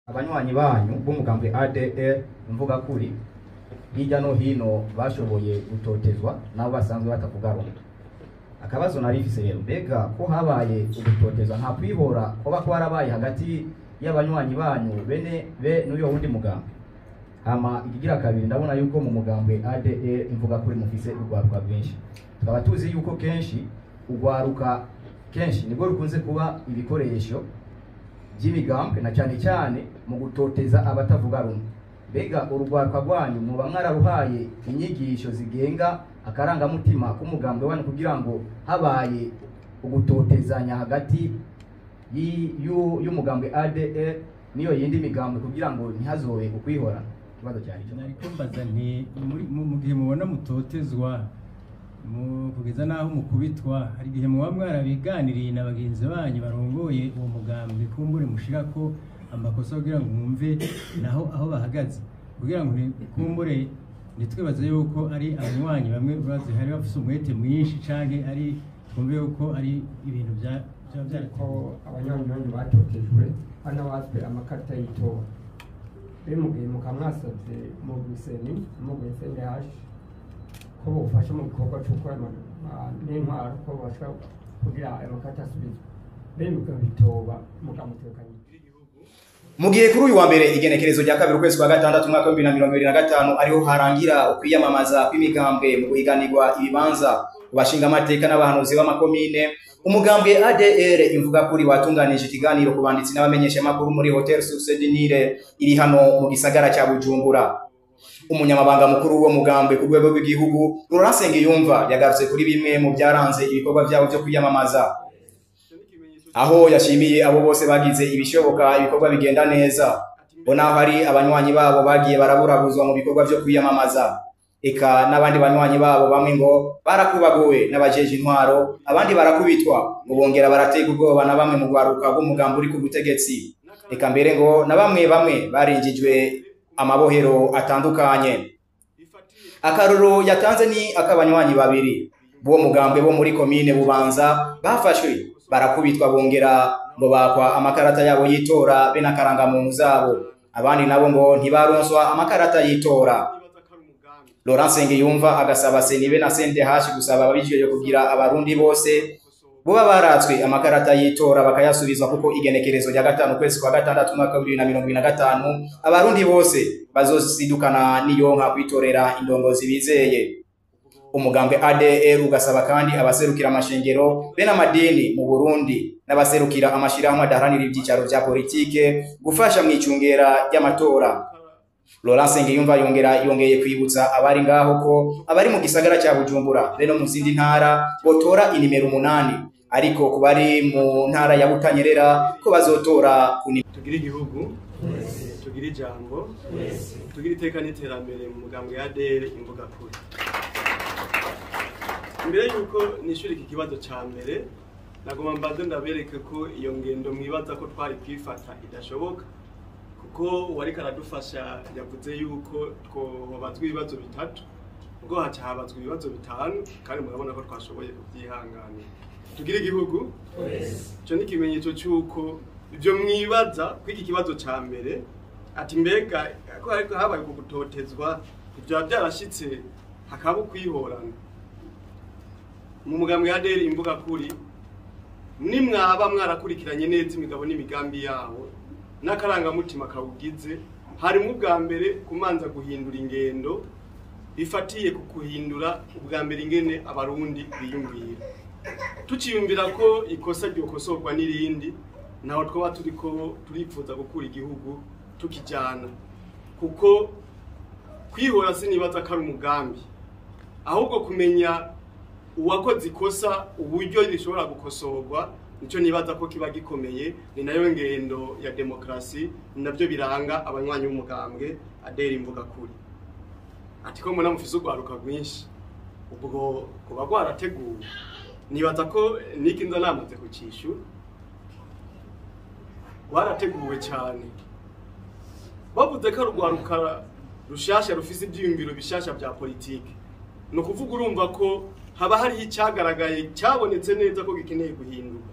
Abanywanyi banyu b'umugambwe ADR mvuga kuri hirya no hino bashoboye gutotezwa nabo basanzwe batavuga rumwe. Akabazo nari mfise rero, mbega ko habaye ugutotezwa, nta kwihora kuba kwarabaye hagati y'abanywanyi banyu bene be n'uyo wundi mugambwe? Hama ikigira kabiri, ndabona yuko mu mugambwe ADR imvuga kuri mufise urwaruka rwinshi, tukaba tuzi yuko kenshi urwaruka kenshi nibwo rukunze kuba ibikoresho by'imigambwe na cyane cyane mu gutoteza abatavuga rumwe. Mbega urwaruka rwanyu muba mwararuhaye inyigisho zigenga akarangamutima k'umugambwe wanyu kugira ngo habaye ugutotezanya hagati y'umugambwe ADR n'iyo yindi migambwe kugira ngo ntihazobe ukwihorana? Ikibazo cyari cyo. Nariko mbaza nti mu gihe mubona mutotezwa kugeza n'aho mukubitwa, hari igihe muba mwarabiganiriye na bagenzi banyu barongoye uwo mugambwe, kumbure mushirako amakosa kugira ngo mwumve naho aho bahagaze, kugira ngo kumbure ntitwibaze yuko ari abanywanyi bamwe urazi hari bafise umwete mwinshi, canke ari twumve yuko ari ibintu byaba byaratewe ko abanywanyi banyu batotejwe hano batswe amakarita y'itora. Rero mu gihe mukamwasabye mu Guseni mu CNDH ko bofasha mu gikorwa cyo gukora n'intwaro, ko bobasha kugira ayo makarita asubizwe, rero mukabitoba mukamutekanye. Mu gihe kuri uyu wa mbere, igenekerezo rya 2 ukwezi kwa gatandatu umwaka wa 2025, ariho harangira ukwiyamamaza kw'imigambwe mu guhiganirwa ibibanza ku bashingamateka n'abahanuzi b'amakomine, umugambwe ADR imvuga kuri watunganije ikiganiro ku banditsi n'abamenyeshamakuru muri Hotel Source du Nil iri hano mu gisagara cya Bujumbura. Umunyamabanga mukuru w'uwo mugambwe ku rwego rw'igihugu, Laurent Nsengiyumva, yagarutse kuri bimwe mu byaranze ibikorwa byabo byo kwiyamamaza, aho yashimiye abo bose bagize ibishoboka ibikorwa bigenda neza, bo naho hari abanywanyi babo bagiye baraburabuzwa mu bikorwa byo kwiyamamaza, eka n'abandi banywanyi babo bamwe ngo barakubaguwe n'abajeje intwaro, abandi barakubitwa, ngo bongera baratega ubwoba na bamwe mu rwaruka rw'umugambi uri ku butegetsi, eka mbere ngo na bamwe bamwe barinjijwe amabohero atandukanye. Akaruru yatanze ni ak'abanywanyi babiri b'uwo mugambwe bo muri komine Bubanza bafashwe barakubitwa, bongera ngo bakwa amakarata yabo y'itora be n'akarangamuntu zabo, abandi nabo ngo ntibaronswa amakarata y'itora. Laurent Nsengiyumva agasaba CENI be na CNDH gusaba ababijejwe kugira abarundi bose boba baratswe amakarata y'itora bakayasubizwa, kuko igenekerezo rya 5 ukwezi kwa gatandatu umwaka wa 2025 abarundi bose bazosidukana niyonka kwitorera indongozi bizeye. Umugambwe ADR ugasaba kandi abaserukira amashengero be n'amadini mu Burundi n'abaserukira amashirahamwe adaharanira ivyicaro vya politike gufasha mu icungera ry'amatora. Laurent Nsengiyumva yongeye kwibutsa abari ngaho ko abari mu gisagara cya Bujumbura be no mu zindi ntara botora inimero 8, ariko ku bari mu ntara ya Butanyerera ko bazotora ku Tugire igihugu, tugire ijambo, tugire iteka n'iterambere mu mugambwe ya ADR imvuga kuri. Mbere yuko nishura iki kibazo ca mbere, nagomba mbanze ndabereke ko iyo ngendo mwibaza ko twari kwifata idashoboka, kuko uwariko aradufasha yavuze yuko twobazwa ibibazo 3, ubwo haca habazwa ibibazo 5, kandi murabona ko twashoboye kubyihanganira. Tugire igihugu, ico ni ikimenyetso c'uko ivyo mwibaza ko iki kibazo ca mbere ati mbega ko ariko habaye uku gutotezwa ivyo byarashitse hakaba ukwihorana mu mugambwe ya ADR imvuga kuri, nimwaba mwarakurikiranye neza imigabo n'imigambi yawo n'akarangamutima kawugize, harimo ubwa mbere kumanza guhindura ingendo bifatiye ku kuhindura ubwa mbere ingene abarundi biyumvira. Tuciyumvira ko ikosa ryokosorwa n'irindi, naho twaba turiko turipfuza gukura igihugu tukijana, kuko kwihora sinibaza ko ari umugambi, ahubwo kumenya uwakoze ikosa uburyo rishobora gukosorwa nico nibaza ko kiba gikomeye. Ni nayo ngendo ya demokrasi, ni navyo biranga abanywanyi b'umugambwe ADR imvuga kuri. Ati ko mubona mufise urwaruka rwinshi, ubwo kuba rwarateguwe, nibaza ko niki nza namaze kucishura, rwarateguwe cyane. Bavuze ko urwaruka rushasha rufise ivyiyumviro bishasha vya politike, ni ukuvuga urumva ko haba hariho icyagaragaye cyabonetse neza ko gikeneye guhinduka.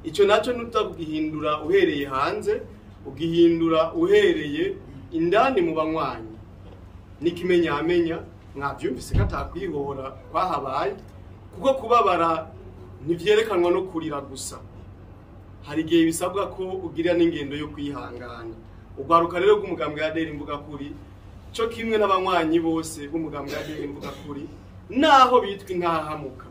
Icyo nacyo nuta kugihindura uhereye hanze, Ugihindura uhereye indani mu banywanyi. N'ikimenyamenya mwavyumvise ko atakwihora kwahabaye, kuko kubabara ntivyerekanwa no kurira gusa. Hari igihe bisabwa ko ugira n'ingendo yo kwihangana. Ugwaruka rero rw'umugambwe ADR Imvugakuri co kimwe n'abanywanyi bose b'umugambwe ADR Imvugakuri, naho bitwa intahamuka,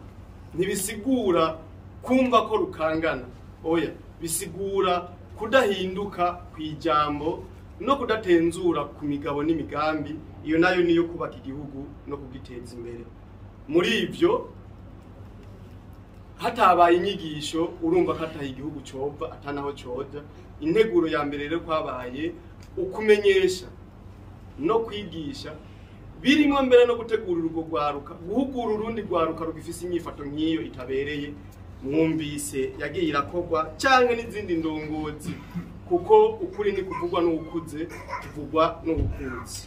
ntibisigura kumva ko rukangana, oya, bisigura kudahinduka kw'ijambo no kudatenzura ku migabo n'imigambi. Iyo nayo niyo kubaka igihugu no kugiteza imbere. Muri ivyo hatabaye inyigisho, urumva ko ataha igihugu cova atanaho coja. Integuro ya mbere rero kwabaye ukumenyesha no kwigisha, birimwo mbere no gutegura urugo rwaruka, guhugura urundi rwaruka rugifise inyifato nk'iyo itabereye. Mwumvise yagiye irakorwa canke n'izindi ndongozi, kuko ukuri ni kuvugwa n'ukuze, kuvugwa n'ubukunzi.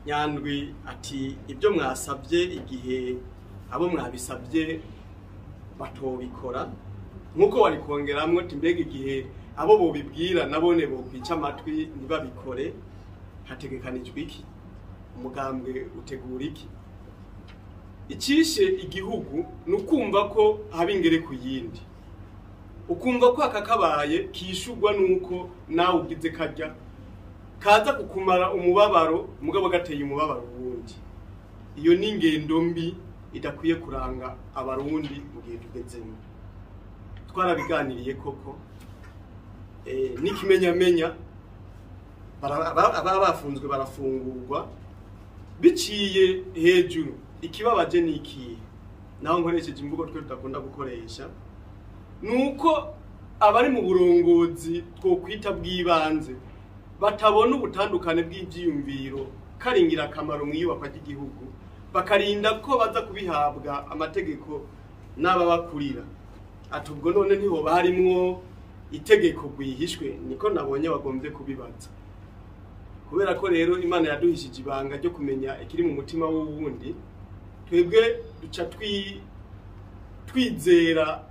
Nyandwi ati ibyo mwasabye igihe abo mwabisabye batobikora, nkuko wari kongeramwo ati mbega igihe abo bobibwira nabone bokwica amatwi ntibabikore, hategekanijwe iki? Umugambwe utegura iki? Icishe igihugu nukumva ko haba ingere ku yindi, ukumva ko aka kabaye kishugwa nuko nawe ugize karya kaza kukumara umubabaro, mugabo gateye umubabaro wundi. Iyo ni ingendo mbi idakwiye kuranga abarundi mu gihe tugezemo. Twarabiganiriye koko, n'ikimenyamenya ababa bafunzwe barafungurwa biciye hejuru. Ikibabaje ni ikihe? Naho nkoresheje imvugo twe tudakunda gukoresha, nuko abari mu burongozi twokwita bw'ibanze batabona ubutandukane bw'ivyiyumviro karingira akamaro mu iyubakwa ry'igihugu, bakarinda ko baza kubihabwa amategeko n'ababakurira. Ati ubwo none ntihoba harimwo itegeko rwihishwe? Niko nabonye bagombye kubibaza. Kubera ko rero Imana yaduhishije ibanga ryo kumenya ikiri mu mutima w'uwundi, twebwe duca twizera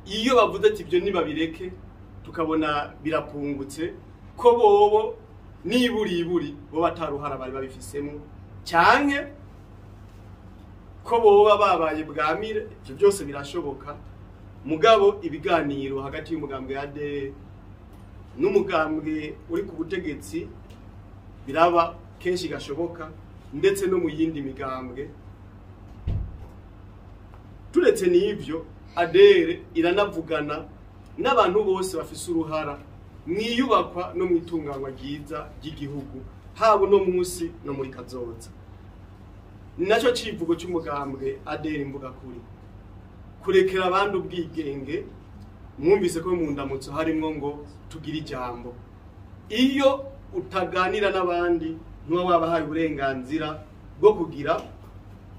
iyo bavuze ati ibyo ntibabireke, tukabona birapungutse ko bobo niburiburi bo bataruhara bari babifisemo, canke ko boba babaye bwamire. Ivyo byose birashoboka. Mugabo ibiganiro hagati y'umugambwe ADR n'umugambwe uri ku butegetsi biraba kenshi gashoboka, ndetse no mu yindi migambwe. Turetse n'ivyo, ADR iranavugana n'abantu bose bafise uruhara mwiyubakwa no mwitunganywa ryiza ry'igihugu, haba no munsi no muri kazoza. Ni naco civugo c'umugambwe ADR Imvugakuri, kurekera abandi ubwigenge. Mwumvise ko mu ndamutso harimwo ngo tugire ijambo. Iyo utaganira n'abandi ntuba wabahaye uburenganzira bwo kugira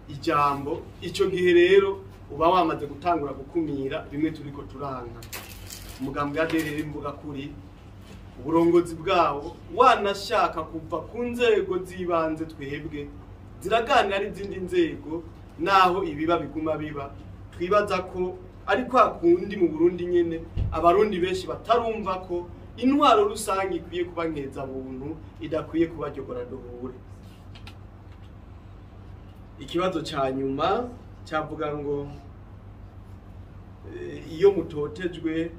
ijambo. Ico gihe rero uba wamaze gutangura gukumira bimwe turiko turanka. Umugambwe ADR Imvugakuri, uburongozi bwawo wanashaka kuva ku nzego z'ibanze, twebwe ziraganira n'izindi nzego, naho ibiba biguma biba. Twibaza ko ari kwa kundi mu Burundi nyene abarundi benshi batarumva ko intwaro rusange ikwiye kuba nkeza buntu, idakwiye kuba ryogora duhure. Ikibazo ca nyuma cyavuga ngo iyo mutotejwe,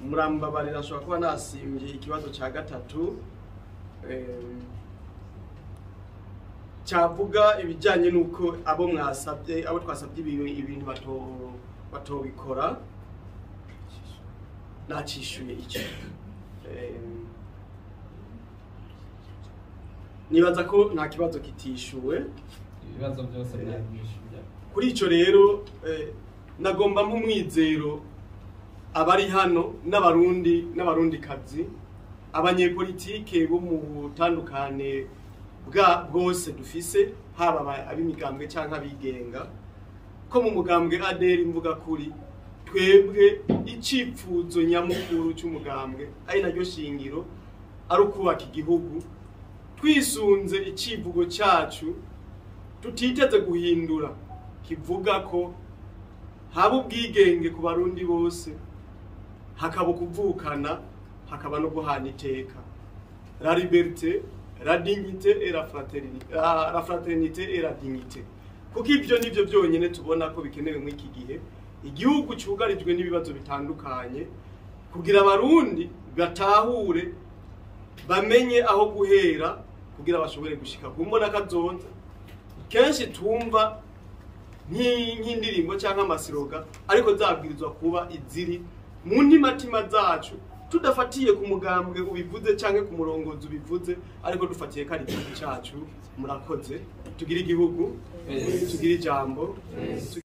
murambabarira ashobora kuba nasimbye ikibazo ca gatatu, cyavuga ibijyanye n'uko abo mwasabye, abo twasabye ibintu batobikora. Nacishuye icyo. Nibaza ko nta kibazo kitishuwe, ibibazo byose byishuye. Kuri ico rero nagomba nk'umwizero abari hano n'abarundi n'abarundikazi, abanyepolitike bo mu butandukane bwa bwose dufise, haba ab'imigambwe canke abigenga, ko mu mugambwe ADR Imvugakuri twebwe icipfuzo nyamukuru c'umugambwe ari naryo shingiro ari ukubaka igihugu twisunze icivugo cacu tutiteze guhindura, kivuga ko haba ubwigenge ku barundi bose, hakaba ukuvukana, hakaba no guhana iteka. La liberté, la dignité et la fraternité, la fraternité et la dignité. Kuko ivyo nivyo byonyene tubona ko bikenewe muri iki gihe igihugu cyugarijwe n'ibibazo bitandukanye, kugira abarundi batahure, bamenye aho guhera kugira bashobore gushika ku mbona kazoza. Kenshi tumva nk'indirimbo cyangwa amasiroga, ariko zabwirizwa kuba iziri mu ntimatima zacu, tudafatiye ku mugambwe ubivuze cyangwa ku murongozi ubivuze, ariko dufatiye ko ari igihugu cyacu. Murakoze. Tugire igihugu, tugire ijambo.